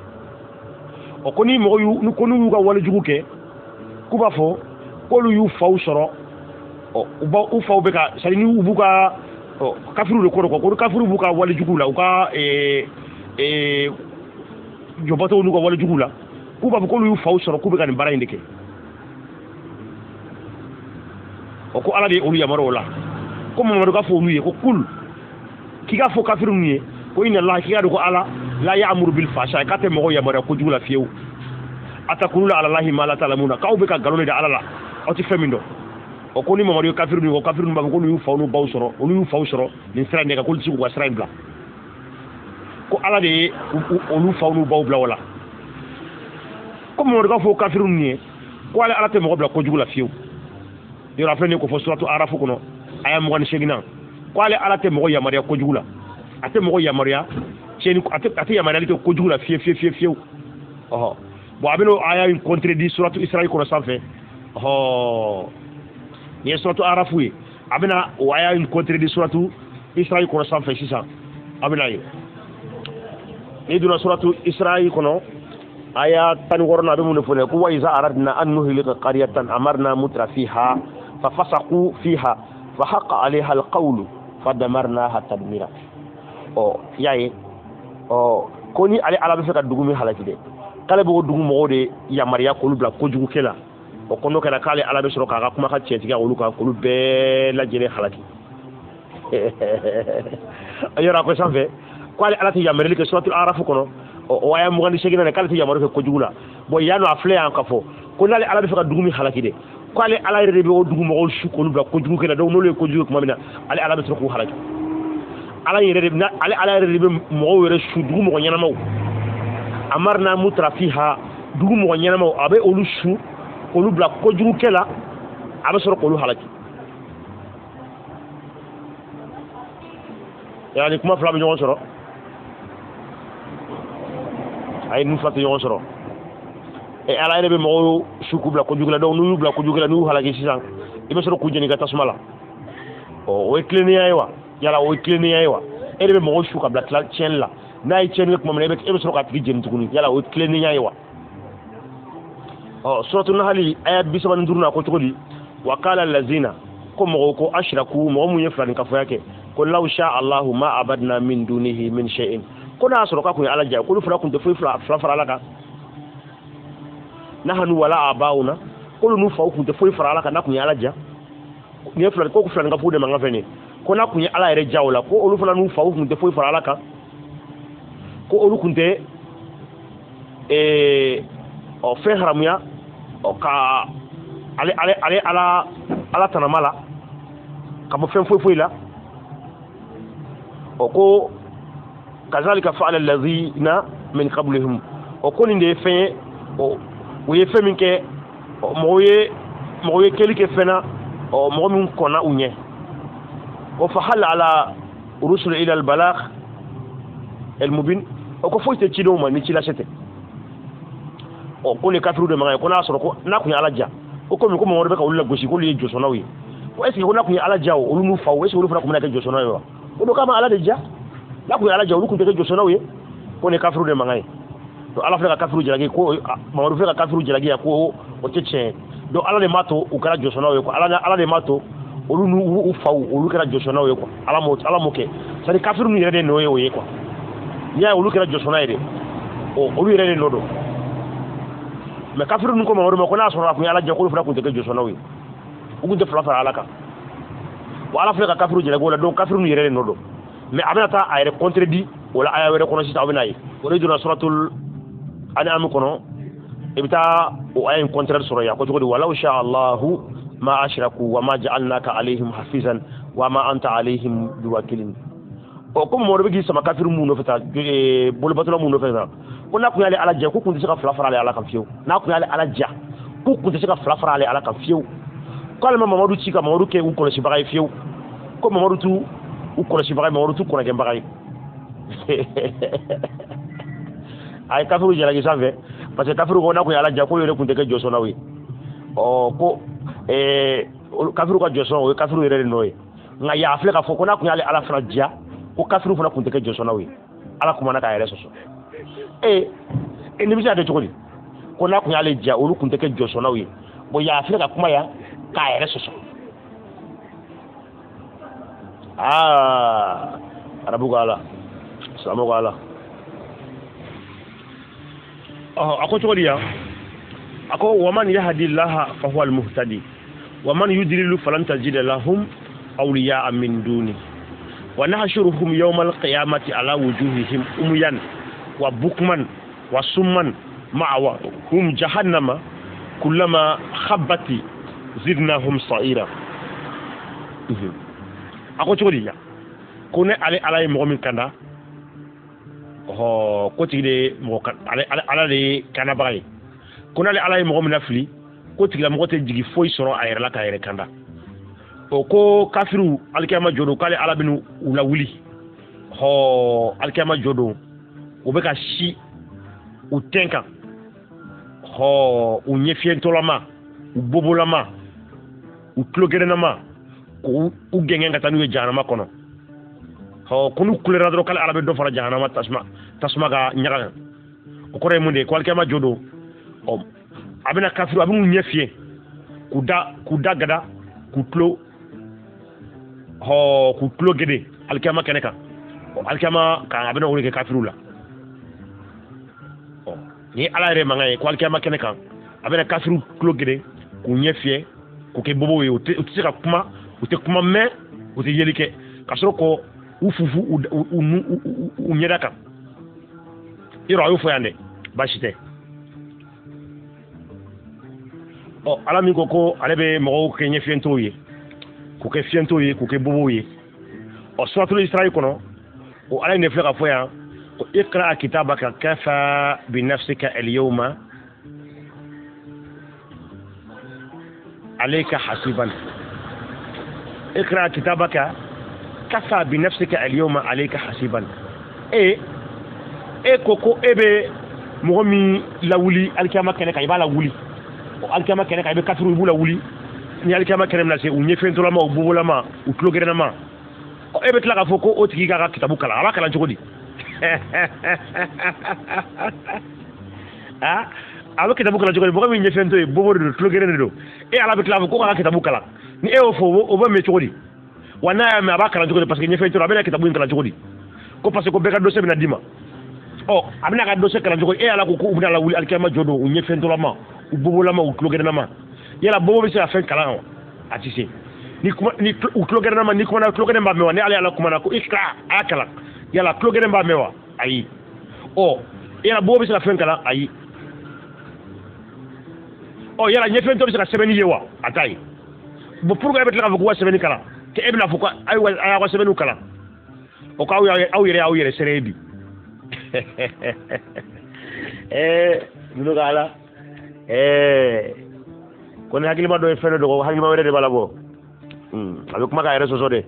O ko ni mɔgɔ y'u ni ko n'u y'u ka walejugu kɛ k'u b'a fɔ k'olu y'u faw sɔrɔ, ɔ u b'a u faw bɛ ka c'est à dire ni u b'u ka ɔ kafiriw de ko dɔn ko kafiriw b'u ka walejugu la, u ka jɔbɔtɔw n'u ka walejugu la, k'u b'a fɔ k'olu y'u faw sɔrɔ k'u bɛ ka nin baara in de kɛ. O ko Ala de ye olu yamaruya o la, ko Mamadu ka fɔ olu ye ko kul, k'i k'a fɔ kafiri ninnu ye ko inna Allah, k'i k'a dɔn ko Ala la ya'muru bil fahsha, k'a tɛ mɔgɔw yamaruya kojugu la fiyewu. Atakuluna ala Allahi ma la ta'lamuna, k'aw bɛ ka nkalon de da Ala la, aw tɛ fɛn min dɔn. O ko ni Mamadu ye kafiri ninnu ye, ko kafiri ninnu b'a fɔ k'olu y'u faw n'u baw sɔrɔ, olu y'u faw sɔrɔ nin sira in de kan, k'olu tɛ se k'u ka sira in bila, ko Ala de ye olu faw n'u baw bila o la. Ko Mamadu k'a fɔ kafiri ninnu ye ko ale Ala tɛ mɔgɔ bila kojugu la fiyewu. Yɔrɔ a filɛ nin ye ko fɔ suratu Arafu kɔnɔ aya 28nan, ko ale Ala tɛ mɔgɔ yamaruya kojugu la, a tɛ mɔgɔ yamaruya tiɲɛni, a tɛ yamaruyali kɛ kojugu la fiye fiye fiye fiyewu. Ɔhɔ, bon a bɛ n'o aya in contredit suratu Israël kɔnɔ sanfɛ. Ɔhɔ, nin ye suratu Arafu ye, a bɛna o aya in contredit suratu Israël kɔnɔ sanfɛ sisan, a bɛna ye. N'i donna suratu Israël kɔnɔ aya 16nan, a bɛ mun de fɔ dɛ? Ko wa iza aradna an nuhlika qaryatan amarna mutra fiha fa fasaqu fiha fa haqa alayha alqawlu fa damarnaha tadmira. Ɔ i y'a ye, ɔ ko ni ale Ala bɛ fɛ ka dugu min halaki dɛ, k'ale b'o dugu mɔgɔw de yamaruya k'olu bila kojugu kɛ la. O ko n'o kɛra k'ale Ala bɛ sɔrɔ k'a ka kumakan tiɲɛtigiya olu kan, k'olu bɛɛ lajɛlen halaki. Yɔrɔ a ko sanfɛ k'ale Ala tɛ yamaruyali kɛ suratul Arafu kɔnɔ o aya 28nan, k'ale tɛ yamaruya kɛ kojugu la. Bon yan nɔ a filɛ yan k'a fɔ ko n'ale Ala bɛ fɛ ka dugu min halaki dɛ, k'ale Ala yɛrɛ de bɛ o dugu mɔgɔw su k'olu bila kojugu kɛ la. Donc n'olu ye kojugu kɛ tuma min na, ale Ala bɛ sɔrɔ k'u halaki. Ala yɛrɛ de, ale Ala yɛrɛ de bɛ mɔgɔw yɛrɛ su, dugu mɔgɔ ɲɛnamaw, amarna mutra fiha, dugu mɔgɔ ɲɛnamaw, a bɛ olu su k'olu bila kojugu kɛ la, a bɛ sɔrɔ k'olu halaki. Yani kuma fila bɛ ɲɔgɔn sɔrɔ, a ye ninnu fila tɛ ɲɔgɔn sɔrɔ. Ala yɛrɛ bɛ mɔgɔw su k'u bila kojugu la, donc n'u y'u bila kojugu la, n'u y'u halaki sisan, i bɛ sɔrɔ k'u jeni ka tasuma la. Ɔ o ye tilennenya ye wa? Yala o ye tilennenya ye wa? E de bɛ mɔgɔw su ka bila tiɲɛni la, n'a ye tiɲɛni kɛ tuma min na, e bɛ sɔrɔ k'a tigi jeni tuguni, yala o ye tilennenya ye wa? Ɔ suratu Nahali aya 35 na ko cogo di? Wa qala allazina, ko mɔgɔw ko ashraku, mɔgɔ mun ye filaninkafoya kɛ, ko law sha Allahu ma abadna min dunihi min shay'in, ko n'a sɔrɔ k'a kun ye Ala diya, k'olu fana kun tɛ foyi fila fara Ala kan. Nahanu wala abauna, k'olu n'u faw kun tɛ foyi fara Ala kan n'a kun ye Ala diya. Nin ye ko filaninkafo de mankan fɛn nin ye, ko n'a kun ye Ala yɛrɛ diya o la, ko olu fana n'u faw kun tɛ foyi fara Ala kan, ko olu kun tɛ ɔ fɛn haramuya ɔ ka ale ale ale Ala Ala tanama la ka bɔ fɛn foyi foyi la. O ko kazalika fa'ala allazina min qablihim, o ko nin de ye fɛn ye, o u ye fɛn min kɛ, mɔgɔw ye kɛli kɛ fɛn na, ɔ mɔgɔ min kɔnna u ɲɛ. Ko fa hal ala rusul ila al balagh al mubin, o ko foyi tɛ cidenw ma ni ci lase tɛ. Ɔ ko ni kafiru de mankan ye, ko n'a sɔrɔ ko n'a kun ye Ala ja, ko komi ko mɔgɔ wɛrɛ bɛ ka olu lagosi k'olu ye jɔsɔnnaw ye, ko est ce que ko n'a kun ye Ala ja o, olu n'u faw, est ce que olu fana kun bɛna kɛ jɔsɔnnaw ye wa? O don k'a ma Ala de ja, n'a kun ye Ala ja olu kun tɛ kɛ jɔsɔnnaw ye. Ko ni kafiru de mankan ye. Donc Ala filɛ ka kafiru jalaki, ko Mamadu filɛ ka kafiru jalaki yan, ko o tɛ tiɲɛ ye. Donc Ala de m'a to u kɛra jɔsɔnnaw ye quoi, Ala de m'a to olu n'u faw olu kɛra jɔsɔnnaw ye quoi, Ala m'o kɛ. C'est à dire kafiru ninnu yɛrɛ de nɔ ye o ye quoi, n'i y'a ye olu kɛra jɔsɔnna ye de, o olu yɛrɛ de nɔ don. Mais kafiru ninnu ko Mamadu ma ko n'a sɔrɔ a kun ye Ala jɛ, k'olu fana kun tɛ kɛ jɔsɔnnaw ye, u kun tɛ fila fara Ala kan. Bon Ala filɛ ka kafiru jalaki o la, donc kafiru ninnu yɛrɛ de nɔ don. Mais a bɛna taa a yɛrɛ contredit o la aya wɛrɛ kɔnɔ sisan, aw bɛna ye. O de donna suratul An'am kɔnɔ, i bɛ taa o aya in contraire sɔrɔ yan, ko cogo di? Walaw sha Allahu ma ashraku wa ma ja'alnaka alayhim hafizan wa ma anta alayhim biwakilin. Ɔ ko mɔgɔ bɛ k'i sama kafiru mun nɔfɛ tan, bolibatɔla mun nɔfɛ tan, ko n'a kun y'ale Ala diya, ko kun tɛ se ka fila fara ale Ala kan fiyewu. N'a kun y'ale Ala diya, ko kun tɛ se ka fila fara ale Ala kan fiyewu. K'ale ma Mamadu ci ka Mamadu kɛ u kɔlɔsibaga ye fiyewu, ko Mamadu t'u u kɔlɔsibaga ye, Mamadu t'u kɔnɔgɛnbaga ye. A ye kafiru jalaki sanfɛ, parce que kafiru ko n'a kun ye Ala diya, k'olu yɛrɛ kun tɛ kɛ jɔsɔnnaw ye. Ɔ ko kafiru ka jɔsɔn o ye kafiru yɛrɛ de nɔ ye. Nka yan a filɛ k'a fɔ ko n'a kun y'ale Ala fana diya, ko kafiriw fana tun tɛ kɛ jɔsɔnnaw ye. Ala kumana k'a yɛrɛ sɔsɔ. Ee nin bɛ se ka kɛ cogo di? Ko n'a kun y'ale diya olu tun tɛ kɛ jɔsɔnnaw ye. Bon yan a filɛ ka kuma yan k'a yɛrɛ sɔsɔ. Aa arabu ko ala, silamɛw ko ala. Ɔhɔ a ko cogo di yan? A ko waman yahdi llaha fa huwa almuhtadi waman yudlilu falan tajida lahum awliyaa min duni wa nahshuruhum yawma alqiyamati ala wujuhihim umyan wa bukman wa summan ma'awahum jahannama kullama khabbati zidnahum sa'ira. A ko cogo di yan? Ko ne ale ala ye mɔgɔ min kanda, ɔhɔ ko tigi de mɔgɔ ala de ye kandabaga ye. Ko n'ale ala ye mɔgɔ min lafili, ko tigilamɔgɔ tɛ jigi foyi sɔrɔ a yɛrɛ la k'a yɛrɛ kanda. O ko kafiriw alikiyama jɔ don k'ale ala bɛna u lawuli. Ɔhɔ alikiyama jɔ don u bɛ ka si u tɛn kan, ɔhɔ u ɲɛfiyɛntɔlama, u bobolama, u tulogerennama, k'u gɛngɛn ka taa n'u ye jahanama kɔnɔ. Ɔ ko n'u kulera dɔrɔn k'ale ala bɛ dɔ fara jahanama tasuma ka ɲaga kan. O kɔrɔ ye mun de ye? Ko alikiyama jɔ don, ɔ a bɛna kafiriw a bɛn'u ɲɛ fiyɛ k'u da gada, k'u tulo k'u tulo gede alikiyama kɛnɛ kan. Ɔ alikiyama kan a bɛna o de kɛ kafiriw la. Ɔ nin ye ala yɛrɛ mankan ye ko alikiyama kɛnɛ kan a bɛna kafiriw tulo gede k'u ɲɛ fiyɛ k'u kɛ bobow ye. U tɛ se ka kuma, u tɛ kuma mɛn, u tɛ yeli kɛ, ka sɔrɔ k'u fufu u ɲɛda kan. Yɔrɔ a y'o fɔ yan dɛ, baasi tɛ. Ɔ ala min ko ko ale bɛ mɔgɔw kɛ ɲɛfiyɛntɔw ye, k'u kɛ fiyɛntɔw ye, k'u kɛ bobow ye. Ɔ suratul Isra'i kɔnɔ o ala in de filɛ ka fɔ yan ko iqra kitabaka kafa bi nafsika al-yawma alayka hasiban. Iqra kitabaka kafa bi nafsika al-yawma alayka hasiban. E ko e bɛ mɔgɔ min lawuli alikiyama kɛnɛ kan, i b'a lawuli. O alikiyama kɛnɛ kan i bɛ kafiriw i b'u lawuli. Ni alikiyama kɛnɛ bɛna se, u ɲɛfiyɛntɔlama, u bobolama, u tulogerennama, ɔ e bɛ tila k'a fɔ ko o tigi k'a ka kitabu kalan. A b'a kalan cogo di? A bɛ kitabu kalan cogo di? Mɔgɔ min ɲɛfiyɛntɔ ye, bobo de don, tulogeren de don, e ala bɛ tila k'a fɔ ko k'a ka kitabu kalan. Ni e y'o fɔ, o bɛ mɛn cogo di? Wa n'a y'a mɛn, a b'a kalan cogo di? Parce que ɲɛfiyɛntɔ a bɛna kitabu in kalan cogo di? Ko parce que ko bɛɛ ka dossier bɛna d'i ma. Ɔ a bɛna ka dossier kalan cogo di? E ala ko k'u bɛna lawuli alikiyama jɔ don u ɲɛfiyɛntɔlama, u bobolama, u tulogerennama. Yala bobo bɛ se ka fɛn kalan wa? A tɛ se. Ni kuma ni u tulogerennama, ni kumana tulogeren b'a mɛn wa? Ni ale ala kumana ko ikra a y'a kalan, yala tulogeren b'a mɛn wa? Ayi. Ɔ yala bobo bɛ se ka fɛn kalan? Ayi. Ɔ yala ɲɛfiyɛntɔ bɛ se ka sɛbɛnni ye wa? A t'a ye. Bon pourquoi e bɛ tila k'a fɔ k'u ka sɛbɛnni kalan? K'e bɛna fɔ ko ayiwa a y'aw ka sɛbɛnniw kalan? O k'aw aw yɛrɛ y'aw yɛrɛ sɛrɛ ye bi. Ninnu ka ala ko ni hakilima dɔ ye fɛn dɔ dogo, hakilima wɛrɛ de b'a labɔ. A bɛ kuma k'a yɛrɛ sɔsɔ dɛ.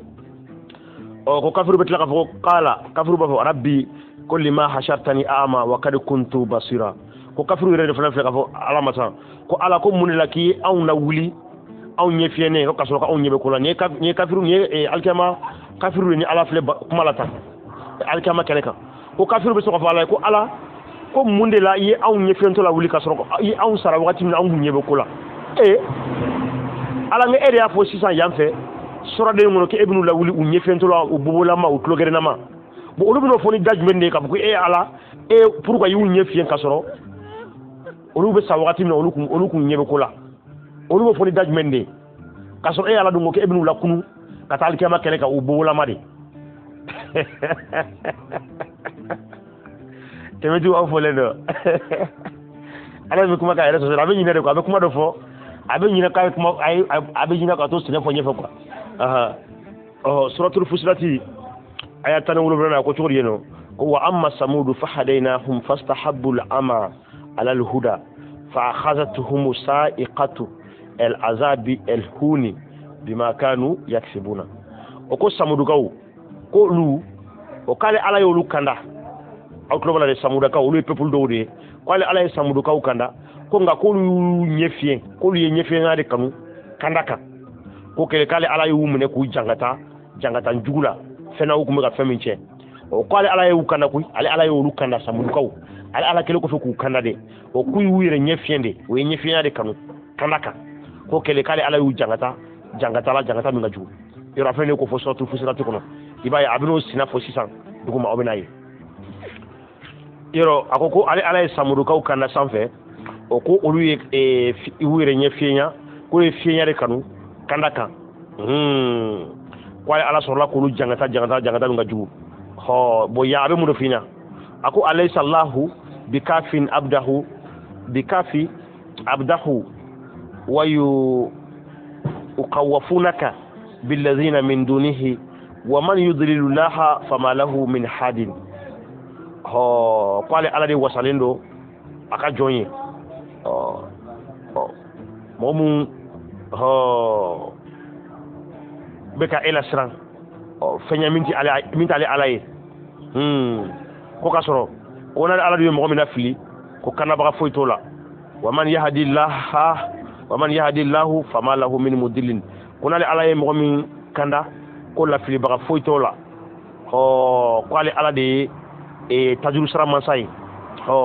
Ɔ ko kafiriw bɛ tila k'a fɔ ko kala kafiriw b'a fɔ rabbi ko lima hashartani a'ma wa kad kuntu basira. Ko kafiriw yɛrɛ de fana filɛ k'a fɔ ala ma san ko ala ko mun de la k'i anw lawuli anw ɲɛ fiyɛnen ko ka sɔrɔ k'anw ɲɛ bɛ ko la. Nin ye kafiriw, nin ye alikiyama kafiriw de ni ala filɛ kuma la tan alikiyama kɛnɛ kan. Ko kafiriw bɛ sɔrɔ k'a fɔ ala ye ko ala ko mun de la i ye anw ɲɛ fiyɛntɔ lawuli ka sɔrɔ i ye anw sara wagati min na anw kun ɲɛ bɛ ko la. Ala ni e de y'a fɔ sisan yan fɛ suraden kɔnɔ k'e bɛn'u lawuli u ɲɛ fiyɛntɔ la, u bobolama, u tulogerennama. Bon olu bɛn'o fɔ ni da jumɛn de ye k'a fɔ ko e ala e pourquoi y'u ɲɛ fiyɛ ka sɔrɔ olu bɛ sa wagati min na olu kun ɲɛ bɛ ko la? Olu bɛ fɔ ni da jumɛn de ye k'a sɔrɔ e ala dun ko k'e bɛn'u lakunu ka taa alikiyama kɛnɛ kan u bobolama de? Tɛmɛtigiw aw fɔlen don. Ala bɛ kuma k'a yɛrɛ sɔsɔ, a bɛ ɲinɛ de quoi, a bɛ kuma dɔ fɔ, a bɛ ɲinɛ k'a ye kuma, a bɛ ɲinɛ ka to sɛnɛ fɔ ɲɛfɛ quoi. Ɔ suratul Fusilati aya 17 a ko cogo di yen nɔ? Ko wa amma samudu fahadaynahum fastahabbu al-ama ala al-huda fa akhadhatuhum sa'iqatu al-azabi al-huni bima kanu yaksibuna. O ko samudukaw ko olu o k'ale ala y'olu kanda. Aw tulo b'a la dɛ, samudakaw olu ye peuple dɔw de ye. K'ale ala ye samudukaw kanda ko nka k'olu y'u ɲɛ fiyɛ, k'olu ye ɲɛfiyɛnya de kanu kanda kan. Ko kɛlɛ k'ale ala y'u minɛ k'u jangata jugu la. fɛn na u tun bɛ ka fɛn min tiɲɛ. O ko ale ala y'u kanda koyi, ale ala y'olu kanda samudukaw, ale ala kɛlen kɔfɛ k'u kanda de, o k'u y'u yɛrɛ ɲɛ fiyɛ de, o ye ɲɛfiyɛnya de kanu kanda kan, ko kɛlen k'ale ala y'u jangata jangata la, jangata min ka jugu. Yɔrɔ a filɛ nin ye ko fɔ suratu Fusilati kɔnɔ, i b'a ye a bɛn'o sina fɔ sisan duguma, aw bɛn'a ye. Yɔrɔ a ko ko ale ala ye samudukaw kanda sanfɛ, o ko olu ye u yɛrɛ ɲɛ fiyɛnya, k'o ye fiyɛnya de kanu kanda kan. Ko ale ala sɔrɔla k'olu jangata jangata jangata min ka jugu. Hɔ bon yan a bɛ mun de f'i ɲɛna? A ko alaysa Allahu bikafin abdahu bikafi abdahu wa yuqawwafunaka billadhina min dunihi wa man yudlilu llaha fama lahu min hadin. Hɔ ko ale ala de wasalen don a ka jɔn ye. Ɔ mɔgɔ mun hɔ bɛ ka e lasiran ɔ fɛn ɲɛ min t'ale ala ye. Ko k'a sɔrɔ ko n'ale ala de ye mɔgɔ min lafili, ko kannabaga foyi t'o la. Wa man yahdi llaha wa man yahdi llahu fama lahu min mudillin. Ko n'ale ala ye mɔgɔ min kanda, ko lafilibaga foyi t'o la. Ɔ ko ale ala de ye tajuru sara mansa ye. Ɔ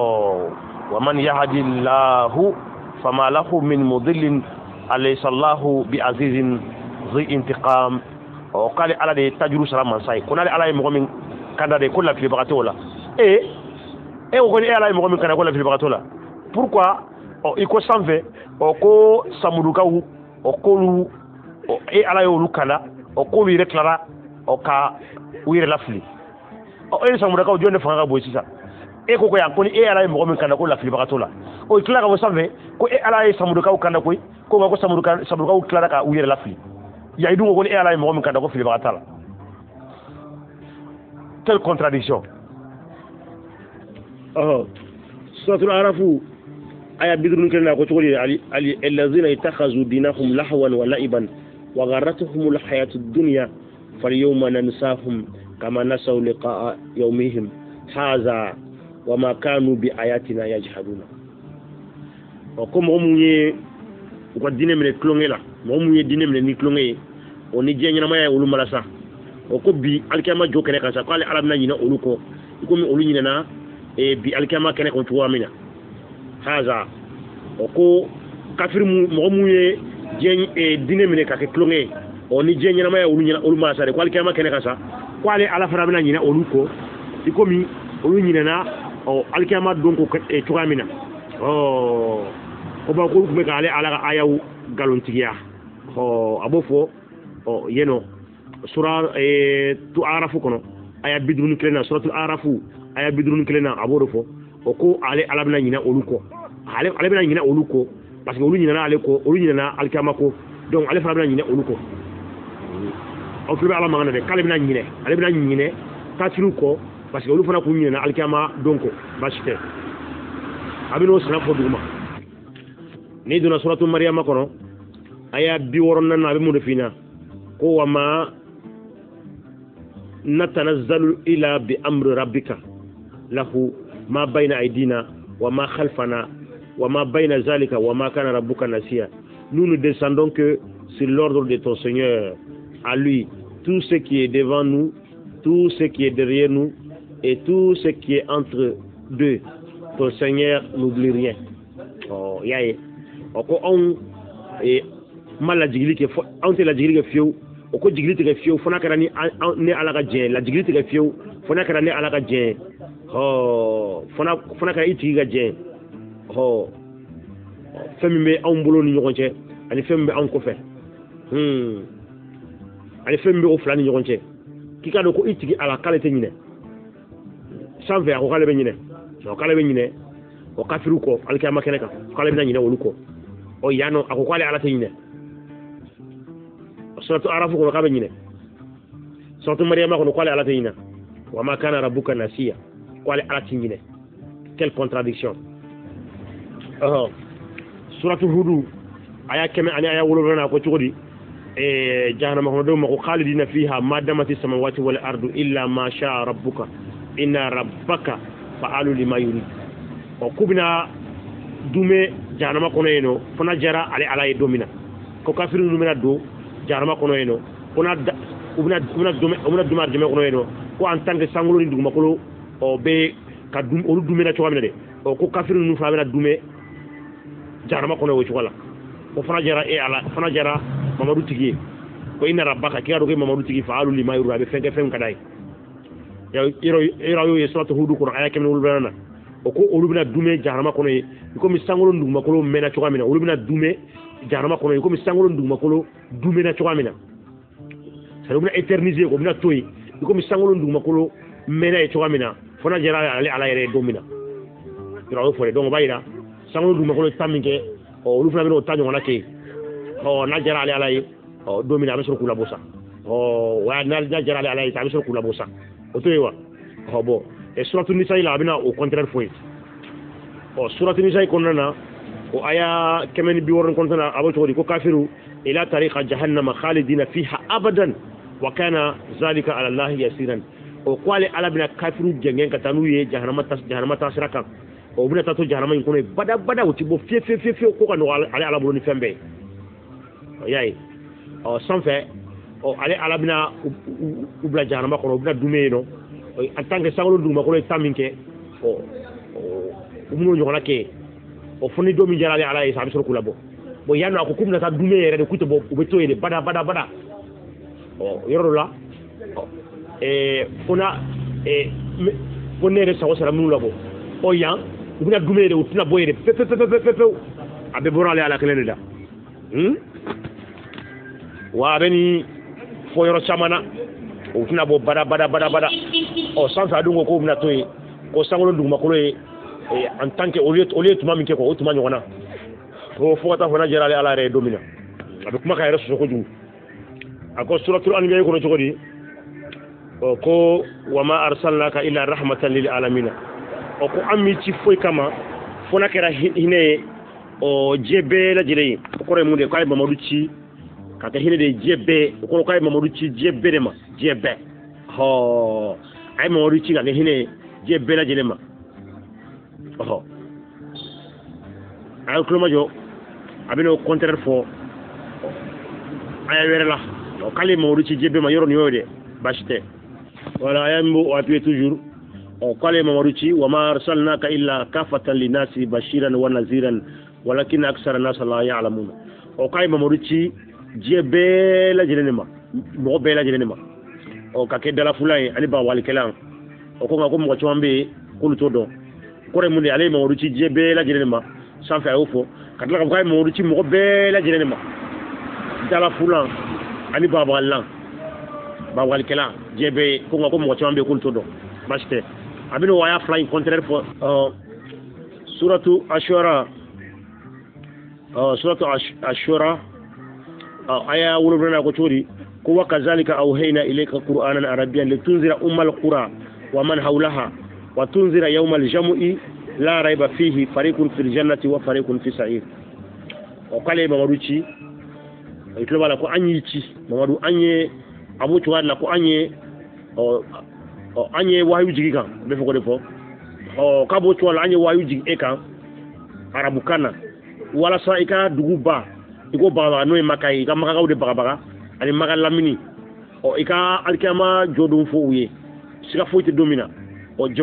wa man yahdi llahu fama lahu min mudillin alaysa llahu bi azizin zi intiqam. Ɔ k'ale ala de ye tajuru sara mansa ye, ko n'ale ala ye mɔgɔ min kanda de, ko lafilibaga t'o la. E ko ko ni e ala ye mɔgɔ min kanda, ko lafilibaga t'o la, pourquoi? Ɔ i ko sanfɛ, ɔ ko samudukaw, ɔ k'olu, ɔ e ala y'olu kanda, ɔ k'olu yɛrɛ tilara ɔ ka u yɛrɛ lafili. Ɔ e ni samudukaw jɔn de fanga ka bon sisan? E ko ko yan ko ni e ala ye mɔgɔ min kanda, ko lafilibaga t'o la. O tila ka fɔ sanfɛ ko e ala ye samudukaw kanda koyi, ko nka ko samudukaw tilara ka u yɛrɛ lafili. Ya i dun ko ko ni e ala ye mɔgɔ min kanda, ko filibaga t'a la. Quelle contradiction! Suratul Arafu aya 51 na ko cogo di? Ali allazina ittakhazu dinahum lahwan wa la'iban wa gharratuhum alhayatud dunya falyawma nansahum kama nasaw liqa'a yawmihim hadha wa ma kanu bi ayatina yajhaduna. O ko mɔgɔ mun ye u ka diinɛ minɛ tulonkɛ la, mɔgɔ mun ye diinɛ minɛ ni tulonkɛ ye, o ni diɲɛ ɲɛnamaya ye olu malasa. O ko bi alikiyama jɔ kɛnɛ kan sa, k'ale ala bɛna ɲinɛ olu kɔ i komi olu ɲinɛna bi alikiyama kɛnɛ kan cogoya min na. Haza o ko kafiri mɔgɔ mun ye diɲɛ diinɛ minɛ ka kɛ tulonkɛ ye, o ni diɲɛ ɲɛnamaya ye olu malasa de, ko alikiyama kɛnɛ kan sa, k'ale ala fana bɛna ɲinɛ olu kɔ i komi olu ɲinɛna ɔ alikiyama don ko cogoya min na. Ɔ ko ba k'olu tun bɛ k'ale ala ka ayaw nkalontigiya. Ɔ a b'o fɔ ɔ yen nɔ sura tu Arafu kɔnɔ aya 51 na, suratul Arafu aya 51 na, a b'o de fɔ. O ko ale ala bɛna ɲinɛ olu kɔ, ale bɛna ɲinɛ olu kɔ parce que olu ɲinɛna ale kɔ, olu ɲinɛna alikiyama kɔ, donc ale fana bɛna ɲinɛ olu kɔ. Aw tulo bɛ ala mankan na dɛ, k'ale bɛna ɲinɛ, ale bɛna ɲinɛ kafiriw kɔ parce que olu fana k'u ɲinɛna alikiyama don kɔ. Baasi tɛ, a bɛn'o sina fɔ duguma. N'i donna suratu Mariyama kɔnɔ aya 64 na, a bɛ mun de f'i ɲɛna? Ko wa ma natanazzalu ila bi amri rabbika lahu ma bayna aydina wa ma khalfana wa ma bayna zalika wa ma kana rabbuka nasiya. Nous ne descendons que sur l'ordre de ton Seigneur. À lui tout ce qui est devant nous, tout ce qui est derrière nous et tout ce qui est entre deux. Ton Seigneur n'oublie rien. Ɔ y'a ye, o ko anw ma lajigili kɛ, fɔ anw tɛ lajigili kɛ fiyewu. O ko jigili tɛ kɛ fiyewu fo n'a kɛra ni ne ala ka jɛn ye. Lajigili tɛ kɛ fiyewu fo n'a kɛra ne ala ka jɛn ye. Ɔ fo n'a kɛra i tigi ka jɛn ye. Ɔ fɛn min bɛ anw bolo ni ɲɔgɔn cɛ ani fɛn min bɛ anw kɔfɛ, ani fɛn min bɛ o fila ni ɲɔgɔn cɛ, k'i k'a dɔn ko i tigi ala k'ale tɛ ɲinɛ. Sanfɛ a ko k'ale bɛ ɲinɛ, ɔ k'ale bɛ ɲinɛ o kafiriw kɔ alikiyama kɛnɛ kan, k'ale bɛna ɲinɛ olu kɔ. Ɔ yan nɔ a ko k'ale ala tɛ ɲinɛ. Suratu Arafu kɔnɔ k'a bɛ ɲinɛ, suratu Mariyama kɔnɔ k'ale ala tɛ ɲinɛ. Wa ma kana rabbuka nasiya, k'ale ala tɛ ɲinɛ. Quelle contradiction! Suratu Hudu aya 100 ani aya 7 a ko cogo di? Jahannama kɔnɔdenw ma ko khalidina fiha ma damati samawati wal ardu illa ma shaa rabbuka inna rabbaka fa'alu lima yurid. Ɔ k'u bɛna dume jahanama kɔnɔ yen nɔ fo n'a jara ale ala ye don min na. Ko kafiri ninnu bɛna don jahanama kɔnɔ yen nɔ ko n'a u bɛna dun arijinɛ kɔnɔ yen nɔ, ko en tant que sankolo ni dugumakolo ɔ bɛ ka dun, olu dumɛna cogoya min na dɛ, ɔ ko kafiri ninnu fana bɛna dumɛ jahanama kɔnɔ o cogo la. O fana jara e Ala, o fana jara Mamadu tigi ye. Ko inna rabbaka, k'i ka dɔn ko Mamadu tigi fa'alu lima yuridu, a bɛ fɛn kɛ fɛn min ka d'a ye. Yɔrɔ y'o ye suratu Hudu kɔnɔ aya 107 na. O ko olu bɛna dumɛ jahanama kɔnɔ yen i komi sankolo ni dugumakolo mɛnna cogoya min na, olu bɛna dumɛ jahanama kɔnɔ yen komi sankolo ni dugumakolo dumɛna cogoya min na. C'est-à-dire u bɛna éterniser, o bɛna to yen i komi sankolo ni dugumakolo mɛnna yen cogoya min na, fo n'a jara ale Ala yɛrɛ ye don min na. Yɔrɔ o y'o fɔ dɛ. Donc o b'a yira sankolo dugumakolo ye ta min kɛ, ɔ olu fana bɛna o ta ɲɔgɔnna kɛ yen. Ɔ n'a jara ale Ala ye, ɔ don min na a bɛ sɔrɔ k'u labɔ sa. Ɔ wa n'a jara ale Ala ye sa, a bɛ sɔrɔ k'u labɔ sa. O to yen wa. Ɔ bon, suratu Nisayi la a bɛna o contraire fɔ yen. Ɔ suratu Nisayi kɔnɔna na, o aya 169 na, a bɛ cogo di? Ko kafiru ila tariqa jahannama khalidina fiha abadan wa kana zalika ala Allahi yasiran. O ko ale Ala bɛna kafiru gɛngɛn ka taa n'u ye jahanama ta sira kan. O bɛna taa to jahanama in kɔnɔ yen bada bada, o ti bɔ fiye fiye fiye fiye, ko ka nɔgɔ ale Ala bolo ni fɛn bɛɛ ye. O y'a ye. Ɔ sanfɛ, ɔ ale Ala bɛna u bila jahanama kɔnɔ, u bɛna dumɛ yen nɔ en tant que sankolo dugumakolo ye ta min kɛ, ɔ u bɛn'o ɲɔgɔnna kɛ yen. Ɔ fo ni don min diyara ale Ala ye sa, a bɛ sɔrɔ k'u labɔ. Bon yan nɔ a ko k'u bɛna taa dumɛ yɛrɛ de, k'u tɛ bɔ, u bɛ to yen de bada bada bada. Ɔ yɔrɔ dɔ la, ɔ fo na fo ne yɛrɛ sago sera minnu labɔ. Ɔ yan u bɛna dumɛ yɛrɛ, u tɛna bɔ yɛrɛ pewu pewu pewu pewu pewu. A bɛɛ bɔra ale Ala kelen de la. Wa a bɛ nin fɔ yɔrɔ caman na, u tɛna bɔ bada bada bada bada. Ɔ sanfɛ a dun ko k'u bɛna to yen, ko sankolo dugumakolo ye en tant que olu ye tuma min kɛ quoi, o tuma ɲɔgɔn na. Ko fo ka taa fɔ n'a jara ale Ala yɛrɛ ye don min na. A bɛ kuma k'a yɛrɛ sɔsɔ kojugu. A ko suratul Anbiya kɔnɔ cogo di? Ɔ ko wa ma arsalnaka illa rahmatan lil alamina. Ɔ ko an m'i ci foyi kama fo n'a kɛra hinɛ ye ɔ diɲɛ bɛɛ lajɛlen ye. O kɔrɔ ye mun de ye? K'a ye Mamadu ci ka kɛ hinɛ de ye diɲɛ bɛɛ. O kɔrɔ k'a ye Mamadu ci diɲɛ bɛɛ de ma, diɲɛ bɛɛ. Hɔɔ, a ye Mamadu ci ka kɛ hinɛ ye diɲɛ bɛɛ lajɛlen ma. Ɔhɔ, a ye tulomajɔ, a bɛna o contraire fɔ aya wɛrɛ la. Ɔ k'ale ye Mamadu ci diɲɛ bɛɛ ma, yɔrɔ nin y'o ye dɛ, baasi tɛ. Voilà, aya min b'o appuyer toujours. Ɔ k'ale ye Mamadu ci wa ma arsalnaka illa kafatan linasi bashiran wa naziran walakin aksara nasa la ya'lamun. Ɔ k'a ye Mamadu ci diɲɛ bɛɛ lajɛlen de ma, mɔgɔ bɛɛ lajɛlen de ma. Ɔ ka kɛ dalafulan ye ani bagabalikɛlan. Ɔ ko nka ko mɔgɔ caman bɛ yen k'olu t'o dɔn. Kɔrɔ ye mun de ye? Ale ye Mamadu ci diɲɛ bɛɛ lajɛlen de ma. Sanfɛ a y'o fɔ ka tila k'a fɔ k'a ye Mamadu ci mɔgɔ bɛɛ lajɛlen de ma, dalafulan ani bagabagalilan, bagabagalikɛlan, diɲɛ bɛɛ ye. Ko nka ko mɔgɔ caman bɛ yen k'olu t'o dɔn. Baasi tɛ. A bɛna o aya fila in contraire fɔ. Ɔ suratu Ashura, ɔ suratu Ashura aya 7 ko cogo di? Ko wa kazalika awhayna ilayka qur'anan arabiyyan litunzira ummal qura wa man hawlaha wa tunzira yawmal jam'i la rayba fihi fariqun fil jannati wa fariqun fi sa'ir. O k'ale ye Mamadu ci, i tulo b'a la ko an y'i ci Mamadu, an ye a b'o cogoya de la, ko an ye ɔ an ye wahayu jigin kan, n bɛ fɛ k'o de fɔ. Ɔ k'a b'o cogoya la, an ye wahayu jigin e kan arabukan na walasa i ka dugu ba i ko bagabaga, n'o ye Maka ye, i ka Makakaw de bagabaga ani Maka lamini. Ɔ i ka alikiyama jɔdon fɔ u ye, siga foyi tɛ don min na. Ɔ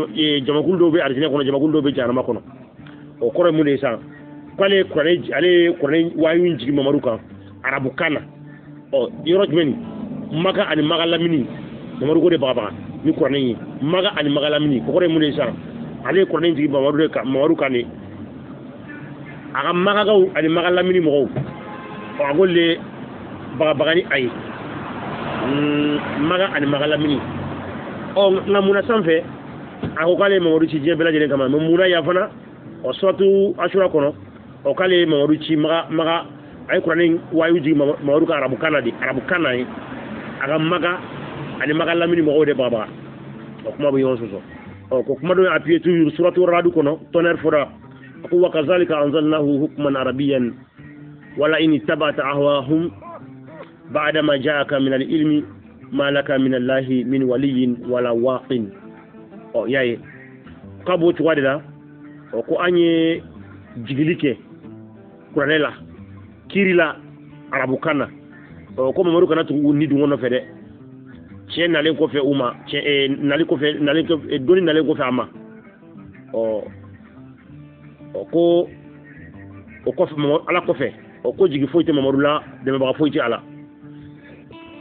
jamakulu dɔw bɛ arijinɛ kɔnɔ, jamakulu dɔw bɛ jahanama kɔnɔ. O kɔrɔ ye mun de ye sisan? K'ale ye kuranɛ, ale ye kuranɛ wahayu in jigin Mamadu kan arabukan na. Ɔ yɔrɔ jumɛn ni Maka ani Maka lamini, Mamadu ko de bagabaga ni kuranɛ ye Maka ani Maka lamini. O kɔrɔ ye mun de ye sisan? Ale ye kuranɛ in jigin Mamadu de kan, Mamadu kan de, a ka Makakaw ani Maka lamini mɔgɔw. Ɔ a ko le bagabaga ni a ye Maka ani Maka lamini. Ɔ nka munna sanfɛ a ko k'ale ye Mamadu ci diɲɛ bɛɛ lajɛlen kama, mɛ munna yan fana ɔ suratu Ashura kɔnɔ ɔ k'ale ye Mamadu ci Maka, Maka a ye kuranɛ wahayu jigin Mamadu ka arabukan na de, arabukan na ye a ka Maka ani Maka lamini mɔgɔw de bagabaga. Ɔ kuma bɛ ɲɔgɔn sɔsɔ. Ɔ ko kuma dɔ ye appuyer toujours suratu Radu kɔnɔ, tonnerre fɔra a ko wa kazalika anzalnahu hukman arabiyyan wala in ittaba'ta ahwahum ba'da ma ja'aka min al-ilmi ma laka min Allahi min waliyyin wala waqin. Ɔ y'a ye k'a b'o cogoya de la. Ɔ ko an ye jigili kɛ kuranɛ la kiri la arabukan na. Ɔ ko Mamadu kana tugu ni dungɔ nɔfɛ dɛ. Tiɲɛ nalen kɔfɛ u ma, tiɲɛ nali kɔfɛ, nalen dɔnni nalen kɔfɛ a ma. Ɔ ko o kɔfɛ Ala kɔfɛ, ɔ ko jigi foyi tɛ Mamadu la, dɛmɛbaga foyi tɛ a la.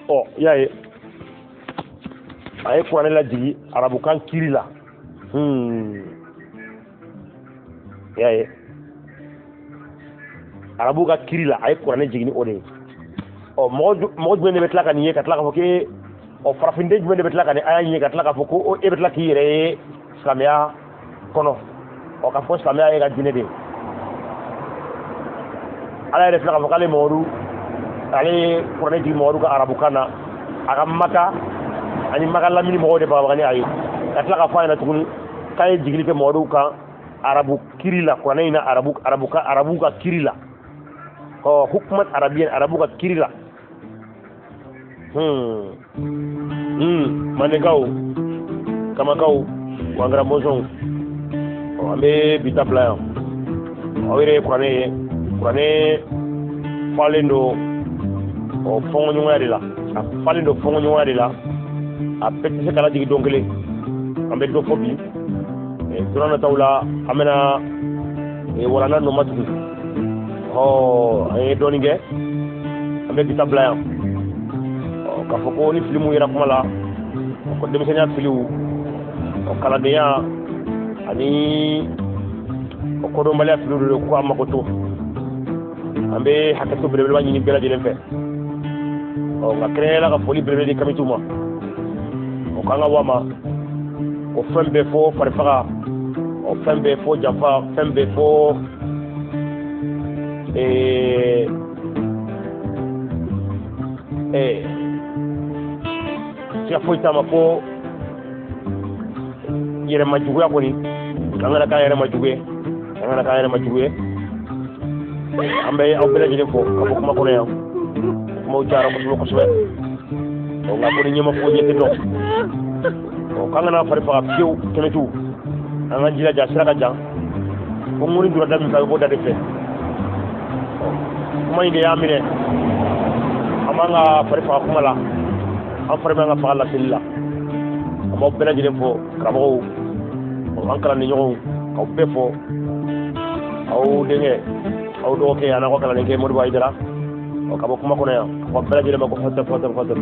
Ɔ i y'a ye, a ye kuranɛ lajigi arabukan kiri la. I y'a ye, arabu ka kiri la, a ye kuranɛ jigin ni o de ye. Ɔ mɔgɔ jumɛn de bɛ tila ka nin ye ka tila k'a fɔ k'e, ɔ farafinden jumɛn de bɛ tila ka nin aya in ye ka tila k'a fɔ ko e bɛ tila k'i yɛrɛ ye silamɛya kɔnɔ, ɔ k'a fɔ silamɛya ye ka diinɛ de ye. Ala yɛrɛ filɛ k'a fɔ k'ale Mamadu, ale ye kuranɛ jigin Mamadu ka arabukan na, a ka Maka ani Maka lamini mɔgɔw de bagabaga ni a ye, ka tila k'a fɔ a ɲɛna tuguni k'a ye jigili kɛ Mamadu kan arabu kiri la, kuranɛ in na arabu arabu ka kiri la. Ɔ hukumat arabiya, arabu ka kiri la. Mandenkaw, Kamakaw, Wangara mɔzɔnw, ɔ an bɛ bi ta bila yan. Aw yɛrɛ ye kuranɛ ye, kuranɛ falen don ɔ fɔnkɔɲɔgɔnya de la, a falen don fɔnkɔɲɔgɔnya de la, a bɛɛ tɛ se ka lajigin don kelen. An bɛ dɔ fɔ bi, don nataw la an bɛna walanda nɔ ma tugun. Ɔ an ye dɔɔnin kɛ, an bɛ bi ta bila yan. Ɔ k'a fɔ ko ni fili mun yera kuma la, ko denmisɛnninya filiw, ɔ kalandenya ani kodɔnbaliya filiw de don, ko a mako to. An bɛ hakɛto belebeleba ɲini bɛɛ lajɛlen fɛ. Ɔ nka kɛrɛnkɛrɛnnenya la ka foli belebele di Kamitu ma, o k'an ka wa ma, o fɛn bɛɛ fo farifaga, o fɛn bɛɛ fo janfa, fɛn bɛɛ fo siga foyi t'a ma fo yɛrɛmajuguya kɔni, an kana k'an yɛrɛ majugu ye, an kana k'an yɛrɛ majugu ye. An bɛ aw bɛɛ lajɛlen fo ka bɔ kuma kɔnɔ yan, kumaw cayara kosɛbɛ kosɛbɛ. Ɔ nka ko ni ɲɛma fo ɲɛ tɛ dɔn. Ɔ k'an kana fari faga fiyewu, kɛmɛtu, an k'an jilaja, sira ka jan. Ko ŋuni donna da min fɛ, a bɛ bɔ da de fɛ. Ɔ kuma in de y'a minɛ, an b'an ka fari faga kuma la, an fari b'an ka faga laseli la. An b'aw bɛɛ lajɛlen fo, karamɔgɔw, an kalandenɲɔgɔnw, k'aw bɛɛ fo. Aw denkɛ, aw dɔgɔkɛ, a n'aw ka kalandenkɛ Modibo Hayidara, ɔ ka bɔ kuma kɔnɔ yan, k'a fɔ bɛɛ lajɛlen ma ko fatɛ fatɛ fatɛ.